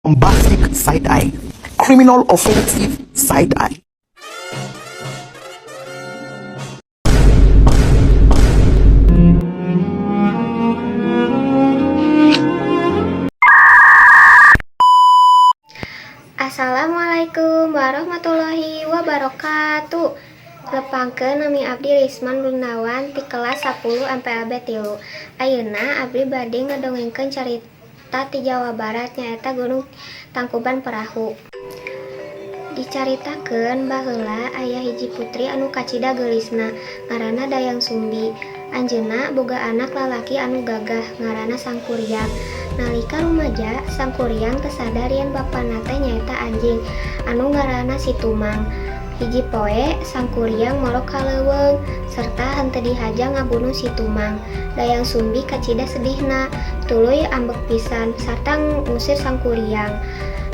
Bombastic side eye, criminal offensive side eye. Assalamualaikum warahmatullahi wabarakatuh. Tepangkeun, nami abdi Risman Gunawan ti kelas 10 MPLB 3. Ayeuna abdi bade ngadongengkeun carita ti Jawa Barat, nyaeta Gunung Tangkuban Perahu. Dicaritakeun baheula aya hiji putri anu kacida geulisna, ngaranna Dayang Sumbi. Anjeunna boga anak lalaki anu gagah, ngaranna Sangkuriang. Nalika rumaja, Sangkuriang teu sadar yen bapana teh nyaeta anjing anu ngaranna Si Tumang. Hiji poe Sangkuriang marok ka leuweung serta henteu dihaja ngabunuh Si Tumang. Dayang Sumbi kacida sedihna, tuluy ambek pisan sarta ngusir Sangkuriang.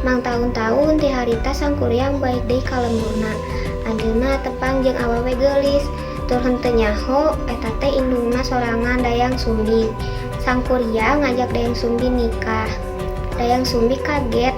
Mangtaun-taun ti harita Sangkuriang balik deui ka lemburna. Anjeunna tepang jeung awewe geulis tur henteu nyaho eta teh indungna sorangan Dayang Sumbi. Sangkuriang ngajak Dayang Sumbi nikah. Dayang Sumbi kaget,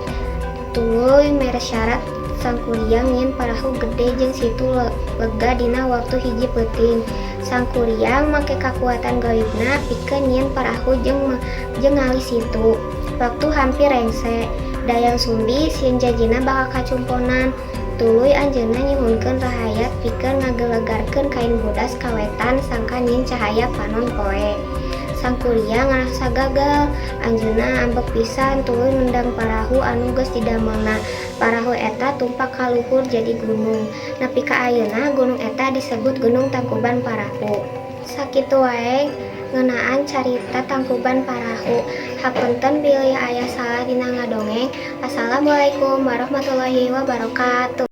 tuluy mere syarat. Sangkuriang nyieun parahu gede jeung situ lega dina waktu hiji peuting. Sangkuriang make kakuatan gaibna pikeun nyieun parahu jeung ngalih situ. Waktu hampir rengse. Dayang Sumbi sieun janjina bakal kacumponan. Tuluy anjeunna nyuhunkeun rahayat pikeun ngagelegarkeun kain bodas ka wetan sangkan nyieun cahaya panon poe. Sangkuriang ngarasa gagal, anjeunna ambek pisan, tuluy nendang parahu anu geus didamelna. Parahu eta tumpak ka luhur jadi gunung. Nepi ka ayeuna gunung eta disebut Gunung Tangkuban Parahu. Sakitu wae ngeunaan carita Tangkuban Parahu. Hapunten bilih aya salah dina ngadongeng. Assalamualaikum warahmatullahi wabarakatuh.